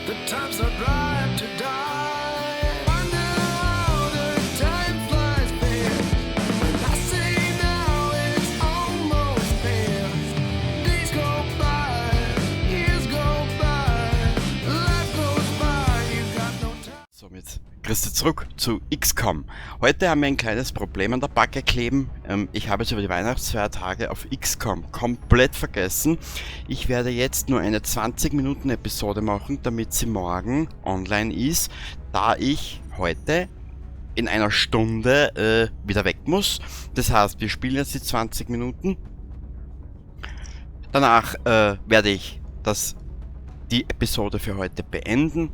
The time's not right to die. Wonder how the time flies fast. When I say now it's almost past. Days go by, years go by, life goes by. You got no time. Somit grüß dich zurück zu XCOM. Heute haben wir ein kleines Problem an der Backe kleben. Ich habe es über die Weihnachtsfeiertage auf XCOM komplett vergessen. Ich werde jetzt nur eine 20 Minuten Episode machen, damit sie morgen online ist, da ich heute in einer Stunde wieder weg muss. Das heißt, wir spielen jetzt die 20 Minuten. Danach werde ich die Episode für heute beenden.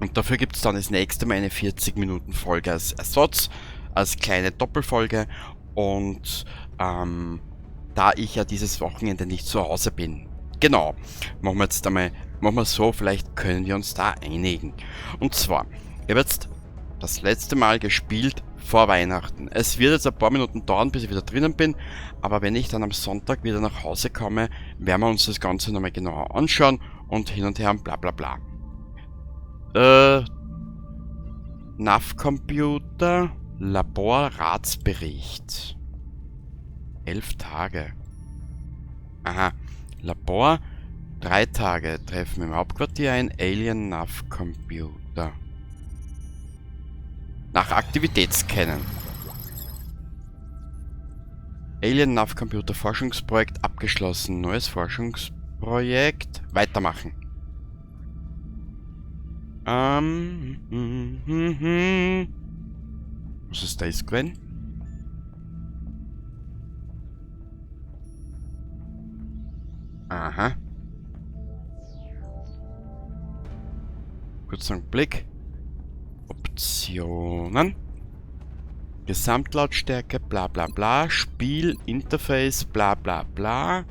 Und dafür gibt es dann das nächste Mal eine 40 Minuten Folge als Ersatz, als kleine Doppelfolge. Und da ich ja dieses Wochenende nicht zu Hause bin. Genau, machen wir jetzt einmal, machen wir so, vielleicht können wir uns da einigen. Und zwar, ich habe jetzt das letzte Mal gespielt vor Weihnachten. Es wird jetzt ein paar Minuten dauern, bis ich wieder drinnen bin, aber wenn ich dann am Sonntag wieder nach Hause komme, werden wir uns das Ganze nochmal genauer anschauen und hin und her und bla bla bla. NAV-Computer, Laborratsbericht. 11 Tage. Aha. Labor, 3 Tage. Treffen im Hauptquartier ein. Alien NAV Computer. Nach Aktivität scannen. Alien NAV Computer Forschungsprojekt abgeschlossen. Neues Forschungsprojekt. Weitermachen. Was ist das gewesen? Aha. Kurzer Blick. Optionen. Gesamtlautstärke, bla bla bla. Spiel, Interface, bla bla bla.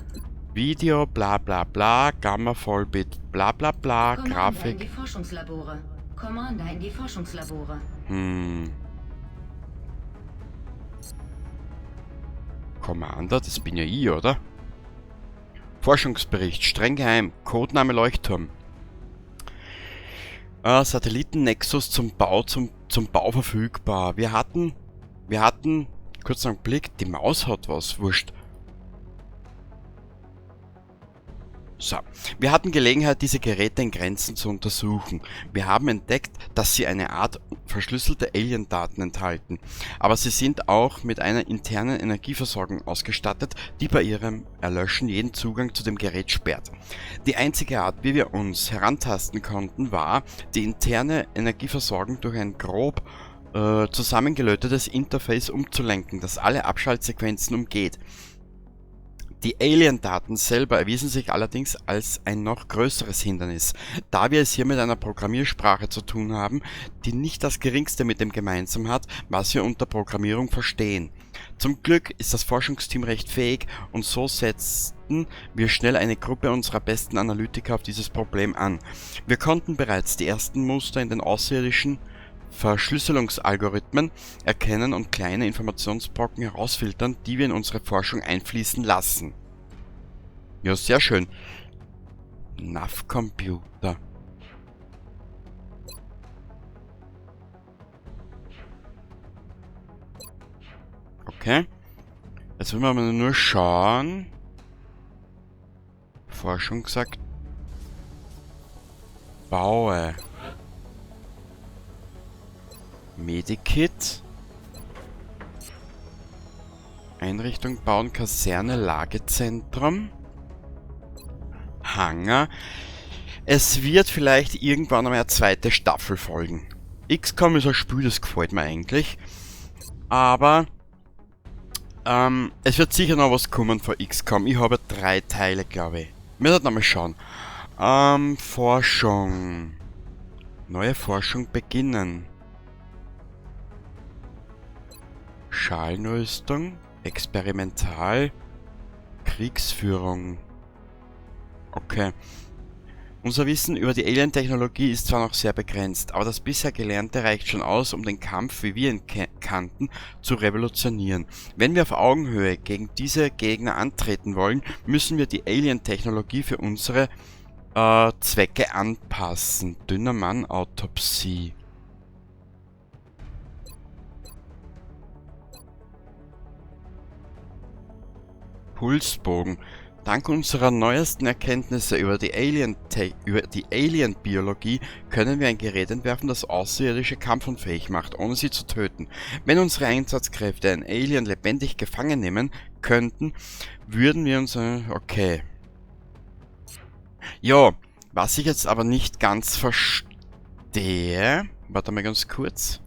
Video, bla bla bla. Gamma Vollbit, bla bla bla. Commander in Grafik. die Forschungslabore. Commander in die Forschungslabore. Commander, das bin ja ich, oder? Forschungsbericht, streng geheim, Codename Leuchtturm. Satelliten-Nexus zum Bau verfügbar. Wir hatten, kurz einen Blick, die Maus hat was, wurscht. So, wir hatten Gelegenheit, diese Geräte in Grenzen zu untersuchen. Wir haben entdeckt, dass sie eine Art verschlüsselte Alien-Daten enthalten. Aber sie sind auch mit einer internen Energieversorgung ausgestattet, die bei ihrem Erlöschen jeden Zugang zu dem Gerät sperrt. Die einzige Art, wie wir uns herantasten konnten, war, die interne Energieversorgung durch ein grob zusammengelötetes Interface umzulenken, das alle Abschaltsequenzen umgeht. Die Alien-Daten selber erwiesen sich allerdings als ein noch größeres Hindernis, da wir es hier mit einer Programmiersprache zu tun haben, die nicht das geringste mit dem gemeinsam hat, was wir unter Programmierung verstehen. Zum Glück ist das Forschungsteam recht fähig und so setzten wir schnell eine Gruppe unserer besten Analytiker auf dieses Problem an. Wir konnten bereits die ersten Muster in den außerirdischen Verschlüsselungsalgorithmen erkennen und kleine Informationsbrocken herausfiltern, die wir in unsere Forschung einfließen lassen. Ja, sehr schön. NAV-Computer. Okay. Jetzt wollen wir mal nur schauen. Forschung sagt, baue. Medikit. Einrichtung bauen, Kaserne, Lagezentrum. Hangar. Es wird vielleicht irgendwann einmal eine zweite Staffel folgen. XCOM ist ein Spiel, das gefällt mir eigentlich. Aber es wird sicher noch was kommen von XCOM. Ich habe 3 Teile, glaube ich. Wir sollten mal schauen. Forschung. Neue Forschung beginnen. Schalenrüstung, Experimental, Kriegsführung. Okay. Unser Wissen über die Alien-Technologie ist zwar noch sehr begrenzt, aber das bisher Gelernte reicht schon aus, um den Kampf, wie wir ihn kannten, zu revolutionieren. Wenn wir auf Augenhöhe gegen diese Gegner antreten wollen, müssen wir die Alien-Technologie für unsere Zwecke anpassen. Dünner Mann, Autopsie. Pulsbogen. Dank unserer neuesten Erkenntnisse über die Alien-Biologie können wir ein Gerät entwerfen, das Außerirdische kampfunfähig macht, ohne sie zu töten. Wenn unsere Einsatzkräfte ein Alien lebendig gefangen nehmen könnten, würden wir uns... Okay. Ja, was ich jetzt aber nicht ganz verstehe... Warte mal ganz kurz.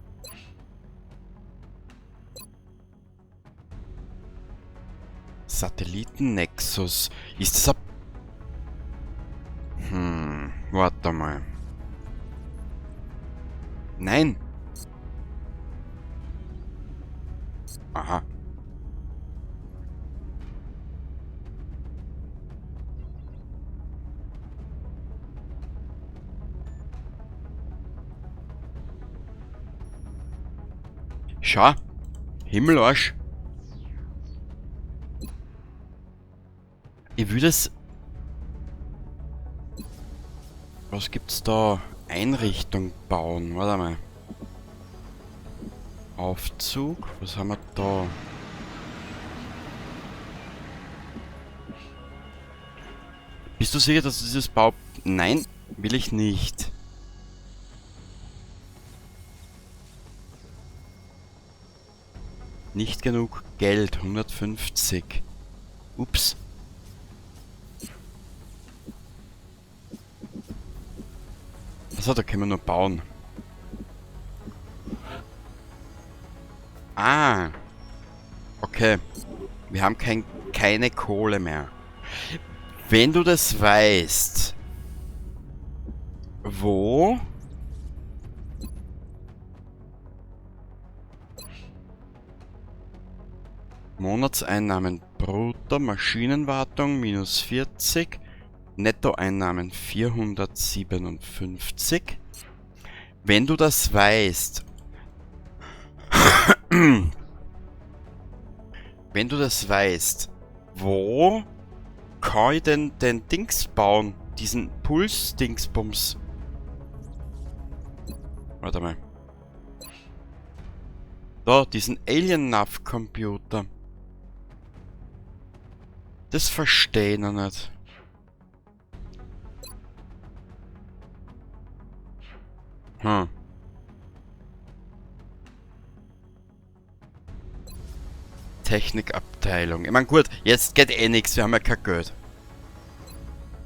Satelliten-Nexus. Ist das ein... warte mal. Nein. Aha. Schau. Himmelarsch. Ich würde es... Was gibt's da? Einrichtung bauen. Warte mal. Aufzug. Was haben wir da? Bist du sicher, dass du dieses Bau... Nein, will ich nicht. Nicht genug Geld. 150. Ups. Achso, da können wir nur bauen. Ah. Okay. Wir haben keine Kohle mehr. Wenn du das weißt, wo Monatseinnahmen brutto, Maschinenwartung minus 40, Nettoeinnahmen 457. Wenn du das weißt, wenn du das weißt, wo kann ich denn den Dings bauen? Diesen Puls-Dingsbums. Warte mal. Da, diesen Alien-Nav-Computer. Das verstehe ich noch nicht. Technikabteilung. Ich mein, gut, jetzt geht eh nix, wir haben ja kein Geld.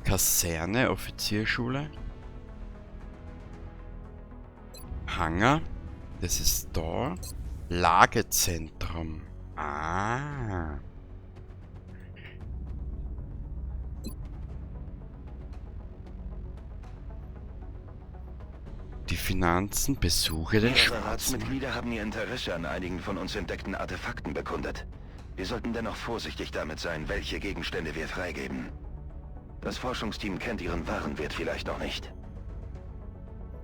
Kaserne, Offizierschule. Hangar. Das ist da. Lagezentrum. Ah. Die Finanzen, besuche den Mehrere Schwarzen. Ratsmitglieder haben ihr Interesse an einigen von uns entdeckten Artefakten bekundet. Wir sollten dennoch vorsichtig damit sein, welche Gegenstände wir freigeben. Das Forschungsteam kennt ihren wahren Wert vielleicht noch nicht.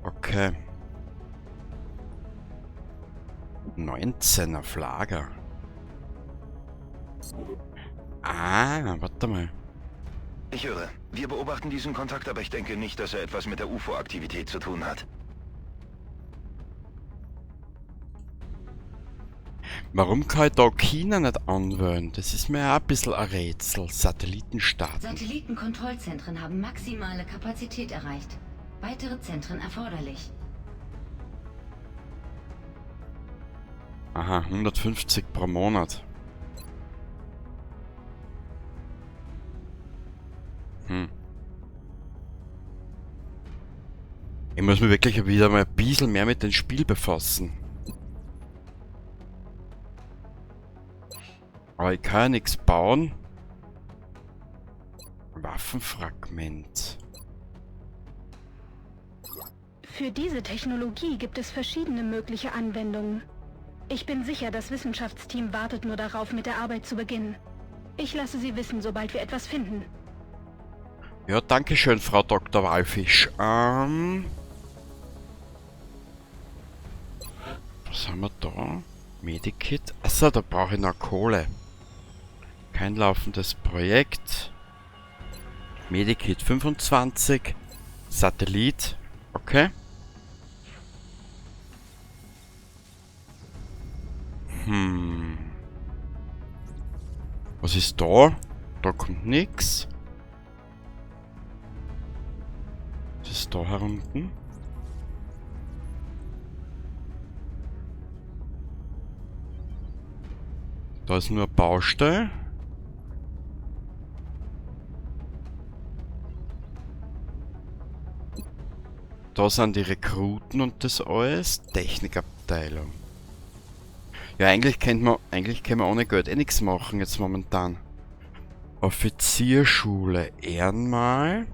Okay. 19 auf Lager. Ah, warte mal. Ich höre. Wir beobachten diesen Kontakt, aber ich denke nicht, dass er etwas mit der UFO-Aktivität zu tun hat. Warum kann ich da China nicht anwählen? Das ist mir auch ein bisschen ein Rätsel. Satellitenstaaten. Satellitenkontrollzentren haben maximale Kapazität erreicht. Weitere Zentren erforderlich. Aha, 150 pro Monat. Ich muss mich wirklich wieder mal ein bisschen mehr mit dem Spiel befassen. Aber ich kann ja nichts bauen. Waffenfragment. Für diese Technologie gibt es verschiedene mögliche Anwendungen. Ich bin sicher, das Wissenschaftsteam wartet nur darauf, mit der Arbeit zu beginnen. Ich lasse Sie wissen, sobald wir etwas finden. Ja, danke schön, Frau Doktor Walfisch. Was haben wir da? Medikit? Achso, da brauche ich noch Kohle. Kein laufendes Projekt. Medikit 25. Satellit. Okay. Was ist da? Da kommt nix. Was ist da herunten? Da ist nur Baustelle. Da sind die Rekruten und das alles. Technikabteilung. Ja, eigentlich können wir ohne Geld eh nichts machen jetzt momentan. Offizierschule, Ehrenmal.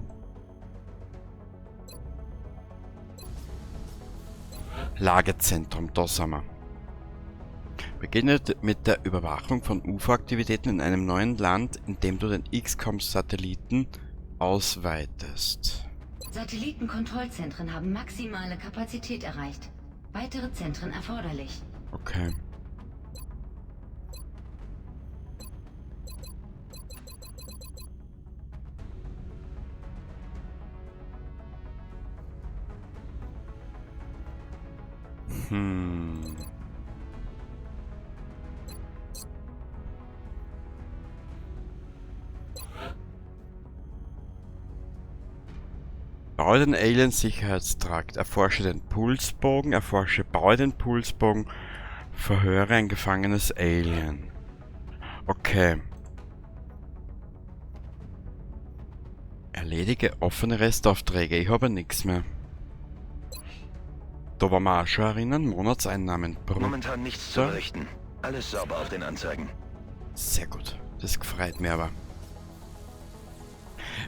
Lagezentrum, da sind wir. Beginne mit der Überwachung von UFO-Aktivitäten in einem neuen Land, in dem du den XCOM-Satelliten ausweitest. Satellitenkontrollzentren haben maximale Kapazität erreicht. Weitere Zentren erforderlich. Okay. Baue den Alien-Sicherheitstrakt, erforsche den Pulsbogen, baue den Pulsbogen, verhöre ein gefangenes Alien. Okay. Erledige offene Restaufträge, ich habe nichts mehr. Da waren wir auch schon erinnern, Monatseinnahmen brutto. Momentan nichts zu berichten. Alles sauber auf den Anzeigen. Sehr gut, das gefreut mich aber.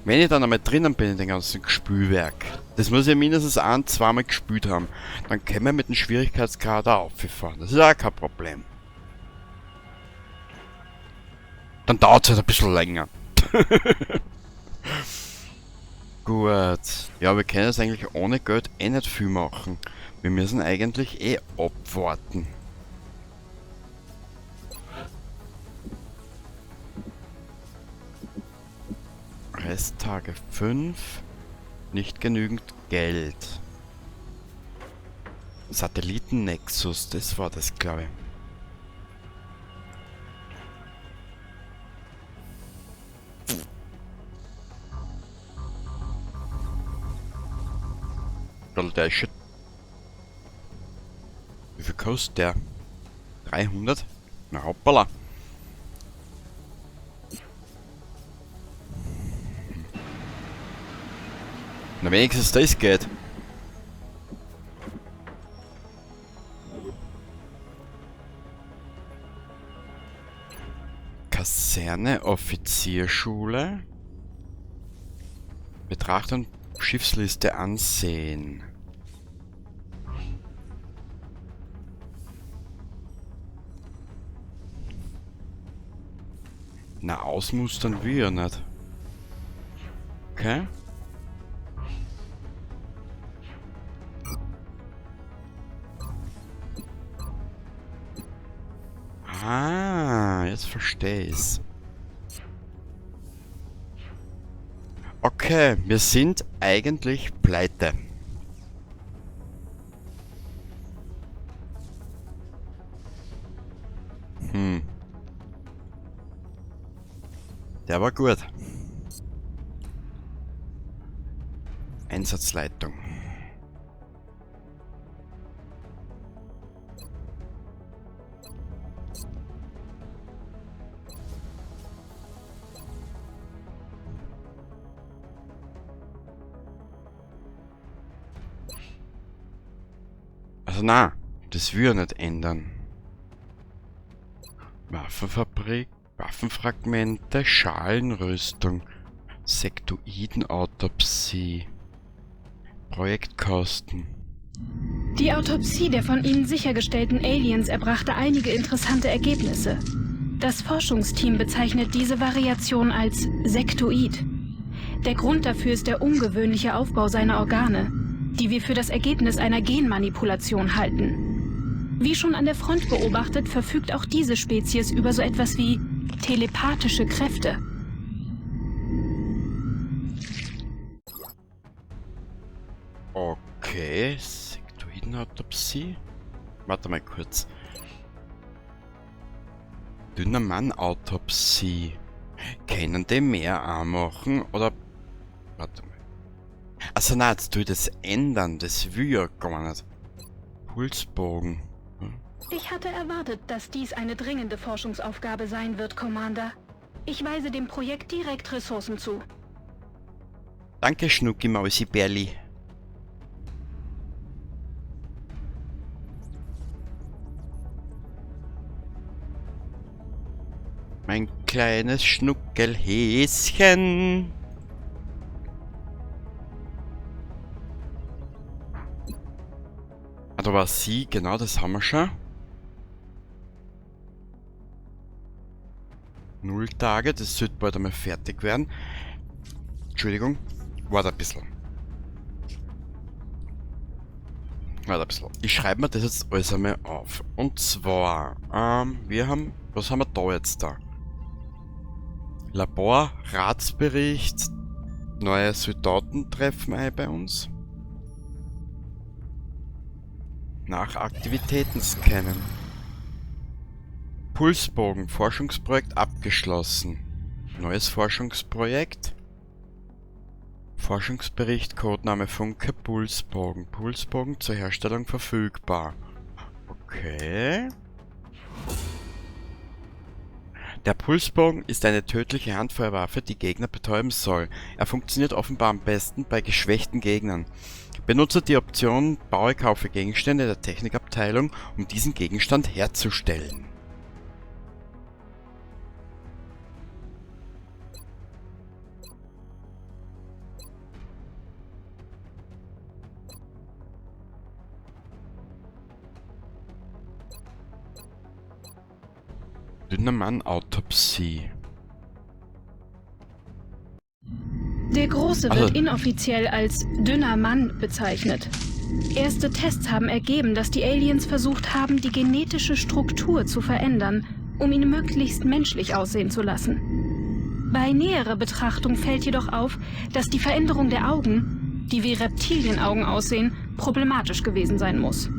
Wenn ich dann einmal drinnen bin in dem ganzen Gespülwerk, das muss ich mindestens ein-, zweimal gespült haben, dann können wir mit dem Schwierigkeitsgrad auch auffahren. Das ist auch kein Problem. Dann dauert's halt ein bisschen länger. Gut. Ja, wir können jetzt eigentlich ohne Geld eh nicht viel machen. Wir müssen eigentlich eh abwarten. Resttage 5. Nicht genügend Geld. Satelliten-Nexus, das war das, glaube ich. Der ist schon. Wie viel kostet der? 300? Na hoppala. Na wenigstens das geht. Kaserne, Offizierschule. Betrachten und Schiffsliste ansehen. Na, ausmustern wir ja nicht. Okay. Ah, jetzt versteh ich's. Okay, wir sind eigentlich pleite. Der war gut. Einsatzleitung. Also na, das will ich nicht ändern. Waffenfabrik, Waffenfragmente, Schalenrüstung, Sektoidenautopsie, Projektkosten. Die Autopsie der von ihnen sichergestellten Aliens erbrachte einige interessante Ergebnisse. Das Forschungsteam bezeichnet diese Variation als Sektoid. Der Grund dafür ist der ungewöhnliche Aufbau seiner Organe, die wir für das Ergebnis einer Genmanipulation halten. Wie schon an der Front beobachtet, verfügt auch diese Spezies über so etwas wie telepathische Kräfte. Okay, Sektoidenautopsie. Warte mal kurz. Dünner Mann-Autopsie. Können die mehr auch machen? Oder... Warte mal. Also nein, jetzt tue ich das ändern. Das will ich ja gar nicht. Pulsbogen. Hm? Ich hatte erwartet, dass dies eine dringende Forschungsaufgabe sein wird, Commander. Ich weise dem Projekt direkt Ressourcen zu. Danke, Schnucki Mausi Berli. Mein kleines Schnuckelhäschen. Ah, da war sie, genau, das haben wir schon. 0 Tage, das sollte bald einmal fertig werden. Entschuldigung, warte ein bisschen. Warte ein bisschen. Ich schreibe mir das jetzt alles einmal auf. Und zwar, wir haben, was haben wir da jetzt da? Labor, Ratsbericht, neue Soldaten treffen ein bei uns. Nach Aktivitäten scannen. Pulsbogen, Forschungsprojekt abgeschlossen. Neues Forschungsprojekt. Forschungsbericht, Codename Funke, Pulsbogen. Pulsbogen zur Herstellung verfügbar. Okay. Der Pulsbogen ist eine tödliche Handfeuerwaffe, die Gegner betäuben soll. Er funktioniert offenbar am besten bei geschwächten Gegnern. Benutze die Option Baue, kaufe Gegenstände der Technikabteilung, um diesen Gegenstand herzustellen. Dünner Mann Autopsie. Der Große Also wird inoffiziell als dünner Mann bezeichnet. Erste Tests haben ergeben, dass die Aliens versucht haben, die genetische Struktur zu verändern, um ihn möglichst menschlich aussehen zu lassen. Bei näherer Betrachtung fällt jedoch auf, dass die Veränderung der Augen, die wie Reptilienaugen aussehen, problematisch gewesen sein muss.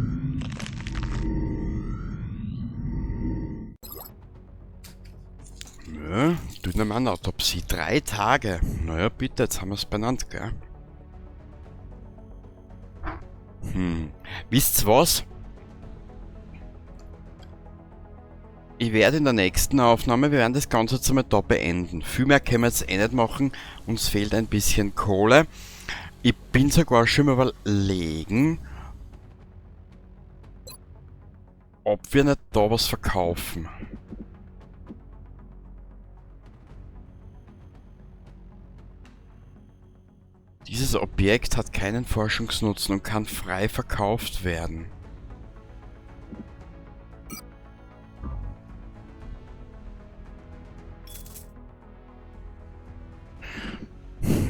Ja, dünner Mann Autopsie. 3 Tage. Naja, bitte, jetzt haben wir's benannt, gell? Wisst's was? Ich werde in der nächsten Aufnahme, wir werden das Ganze jetzt einmal da beenden. Viel mehr können wir jetzt eh nicht machen. Uns fehlt ein bisschen Kohle. Ich bin sogar schon mal überlegen, ob wir nicht da was verkaufen. Dieses Objekt hat keinen Forschungsnutzen und kann frei verkauft werden.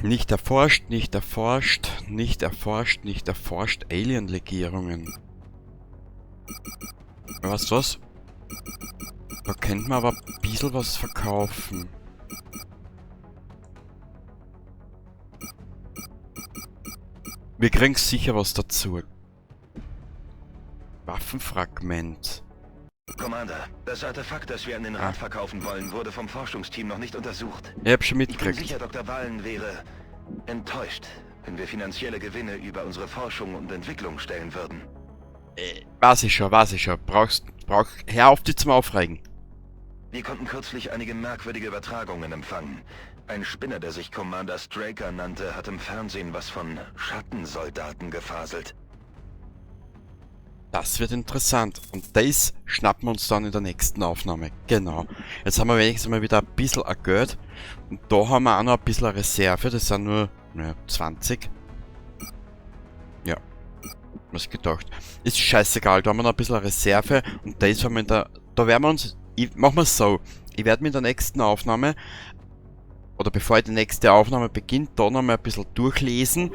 Nicht erforscht, nicht erforscht, nicht erforscht, nicht erforscht. Alien-Legierungen. Weißt du was? Da könnte man aber ein bisschen was verkaufen. Wir kriegen sicher was dazu. Waffenfragment. Commander, das Artefakt, das wir an den Rat verkaufen wollen, wurde vom Forschungsteam noch nicht untersucht. Ich hab schon Ich bin mitgekriegt. sicher, Dr. Vahlen wäre enttäuscht, wenn wir finanzielle Gewinne über unsere Forschung und Entwicklung stellen würden. Weiß ich schon, weiß ich schon. Hör auf, dich zum Aufregen. Wir konnten kürzlich einige merkwürdige Übertragungen empfangen. Ein Spinner, der sich Commander Straker nannte, hat im Fernsehen was von Schattensoldaten gefaselt. Das wird interessant. Und das schnappen wir uns dann in der nächsten Aufnahme. Genau. Jetzt haben wir wenigstens mal wieder ein bisschen ein Geld. Und da haben wir auch noch ein bisschen eine Reserve. Das sind nur, naja, 20. Ja. Was gedacht. Ist scheißegal. Da haben wir noch ein bisschen eine Reserve. Und das haben wir in der... Da werden wir uns... Ich, machen wir es so. Ich werde mir in der nächsten Aufnahme... Oder bevor die nächste Aufnahme beginnt, da noch mal ein bisschen durchlesen.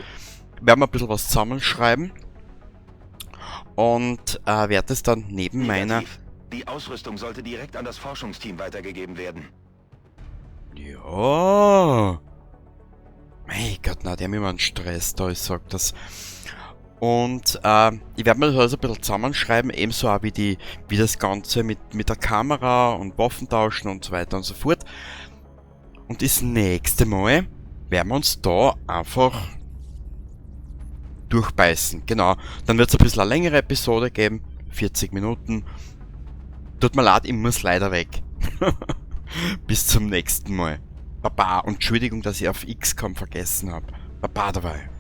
Werden wir ein bisschen was zusammenschreiben. Und werde es dann neben meiner... Negativ. Die Ausrüstung sollte direkt an das Forschungsteam weitergegeben werden. Ja. Mein Gott, na, die haben immer einen Stress da, ich sag das. Und ich werde mir das alles ein bisschen zusammenschreiben, ebenso auch wie das Ganze mit der Kamera und Waffen tauschen und so weiter und so fort. Und das nächste Mal werden wir uns da einfach durchbeißen. Genau, dann wird's ein bisschen eine längere Episode geben, 40 Minuten. Tut mir leid, ich muss leider weg. Bis zum nächsten Mal. Baba und Entschuldigung, dass ich auf XCOM vergessen hab. Baba dabei.